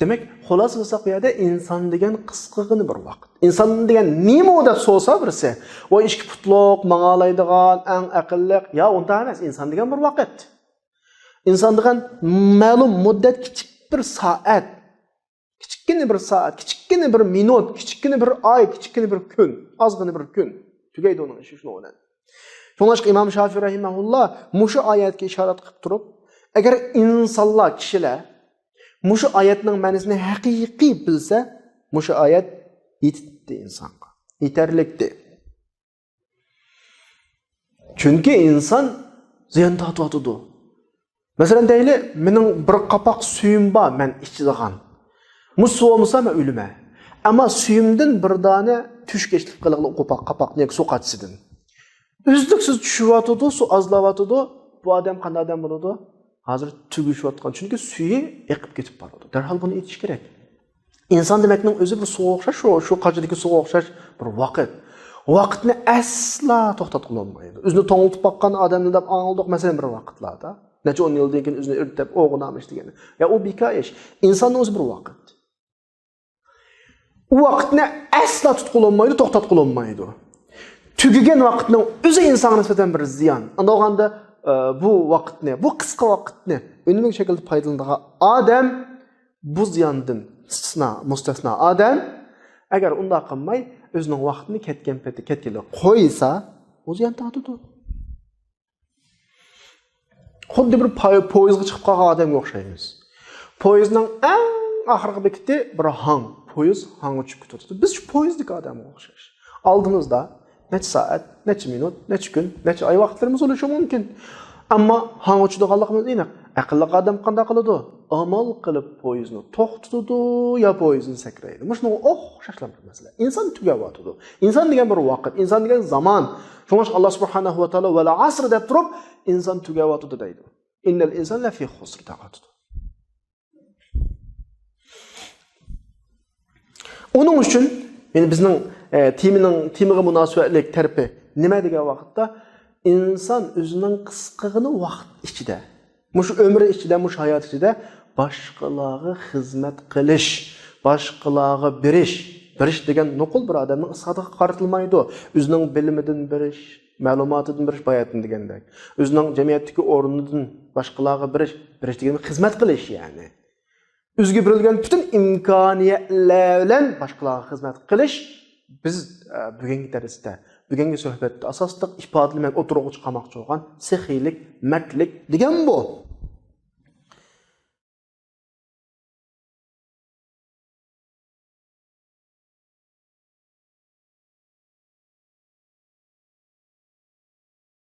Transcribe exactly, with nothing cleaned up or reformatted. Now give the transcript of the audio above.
دېمەك، خۇلاسە قىلساق، بۇ يەردە ئىنسان دېگەن قىسقىغىنە بىر ۋاقىت. ئىنسان دېگەن نېمە دەپ سورىسا بىرسى، ئۇ ئىككى پۇتلۇق، ماڭالايدىغان، ئەڭ ئەقىللىق، يا ئۇنداق ئەمەس، ئىنسان دېگەن بىر ۋاقىت. ئىنسان دېگەن مەلۇم مۇددەت، كىچىك بىر سائەت، كىچىككىنە بىر سائەت، كىچىككىنە بىر مىنۇت، كىچىككىنە بىر ئاي، كىچىككىنە بىر كۈن، ئازغىنە بىر كۈن. تۈگەيدۇ ئۇنىڭ ئىشى شۇنىڭ بىلەن. شۇڭلاشقا ئىمام شافىئى رەھىمەھۇللا مۇشۇ ئايەتكە ئىشارەت قىلىپ تۇرۇپ، ئەگەر ئىنسانلار، كىشىلەر مۇشۇ ئايەتنىڭ مەنىسىنى ھەقىقىي بىلسە، مۇشۇ ئايەت يېتىتتى ئىنسانغا. يېتەرلىكتى. چۈنكى ئىنسان زىيان تارتىۋاتىدۇ. مەسىلەن دەيلى، مېنىڭ بىر قاپاق سۈيۈم بار، مەن ئىچىدىغان. مۇشۇ سۇ بولمىسا، مەن ئۆلىمەن. ئەمما سۈيۈمدىن بىر دانە تۆشۈككە ئېچىلىپ قېلىغىلى، قاپاق، قاپاقنى ياكى سۇ قاچىسىدىن. ئۈزلۈكسىز چۈشۈۋاتىدۇ، سۇ ئازلاۋاتىدۇ. بۇ ئادەم قانداق ئادەم بولىدۇ؟ ھازىر تۈگىشىۋاتقان، چۈنكى سۈيى ئېقىپ كېتىپ بارىدۇ. دەرھال بۇنى ئېيتىش كېرەك. ئىنسان دېمەكنىڭ ئۆزى بىر سۇغا ئوخشاش، شۇ، شۇ قاچىدىكى سۇغا ئوخشاش بىر ۋاقىت. ۋاقىتنى ئەسلا توختاتقىلى بولمايدۇ. ئۆزىنى توڭلىتىپ باققان ئادەمنى دەپ ئاڭلىدۇق، مەسىلەن، بىر ۋاقىتلاردا. نەچچە ئون يىلدىن كېيىن ئۆزىنى ئۆلتۈرۈپ ئوغۇنامىش دېگەن. يا ئۇ بىكار ئىش. ئىنساننىڭ ئۆزى بىر ۋاقىت. ئۇ ۋاقىتنى ئەسلا تۇتقىلى بولمايدۇ، توختاتقىلى بولمايدۇ. تۈگىگەن ۋاقىتنىڭ ئۆزى ئىنسانغا نىسبەتەن بىر زىيان. ئاندىغاندا، ئە، بۇ ۋاقىتنى، بۇ قىسقا ۋاقىتنى ئۈنۈملۈك شەكىلدە پايدىلىنىدىغان ئادەم بۇ زىياندىن ئىستىسنا، مۇستەسنا ئادەم. ئەگەر ئۇنداق قىلماي، ئۆزىنىڭ ۋاقتىنى كەتكەن پېتى كەتكىلى قويسا، ئۇ زىيان تارتىدۇ. خۇددى بىر پاي-، پويىزغا چىقىپ قالغان ئادەمگە ئوخشايمىز. پويىزنىڭ ئەڭ ئاخىرقى بېكىتى بىر ھاڭ. پويىز ھاڭغا چۈشۈپ كېتىۋاتىدۇ. بىز شۇ پويىزدىكى ئادەمگە ئوخشاش. ئالدىمىزدا نەچچە سائەت، نەچچە مىنۇت، نەچچە كۈن، نەچچە ئاي ۋاقىتلىرىمىز بولۇشى مۇمكىن. ئەمما ھاڭغا چۈشىدىغانلىقىمىز ئېنىق. ئەقىللىق ئادەم قانداق قىلىدۇ؟ ئامال قىلىپ پويىزنى توختىتىدۇ يا پويىزدىن سەكرەيدۇ. مۇشۇنىڭغا ئوخشاشلا بىر مەسىلە. ئىنسان تۈگەۋاتىدۇ. ئىنسان دېگەن بىر ۋاقىت، ئىنسان دېگەن زامان. شۇڭلاشقا ئاللا سۇبھانەھۇ ۋە تائالا «ۋەل ئەسر» دەپ تۇرۇپ، ئىنسان تۈگەۋاتىدۇ دەيدۇ. «ئىننەل ئىنسانە لەفى خۇسر» دەۋاتىدۇ. ئۇنىڭ ئۈچۈن، يەنى بىزنىڭ، ئە، تېمىنىڭ، تېمىغا مۇناسىۋەتلىك تەرىپى نېمە دېگەن ۋاقىتتا، ئىنسان ئۆزىنىڭ قىسقىغىنە ۋاقىت ئىچىدە، مۇشۇ ئۆمرى ئىچىدە، مۇشۇ ھايات ئىچىدە باشقىلارغا خىزمەت قىلىش، باشقىلارغا بېرىش، بېرىش دېگەن نوقۇل بىر ئادەمنىڭ ئىسپاتىغا قارىتىلمايدۇ. ئۆزىنىڭ بىلىمىدىن بېرىش، مەلۇماتىدىن بېرىش، باياتىن دېگەندەك. ئۆزىنىڭ جەمئىيەتتىكى ئورنىدىن باشقىلارغا بېرىش، بېرىش دېگەن خىزمەت قىلىش، يەنى. ئۆزىگە بېرىلگەن پۈتۈن ئىمكانىيەتلەر بىلەن باشقىلارغا خىزمەت قىلىش، بىز، ئە، بۈگۈنكى دەرستە، بۈگۈنكى سۆھبەتتە ئاساسلىق ئىپادىلىمەك، ئوتتۇرىغا چىقارماقچى بولغان سېخىيلىك، مەردلىك دېگەن بۇ.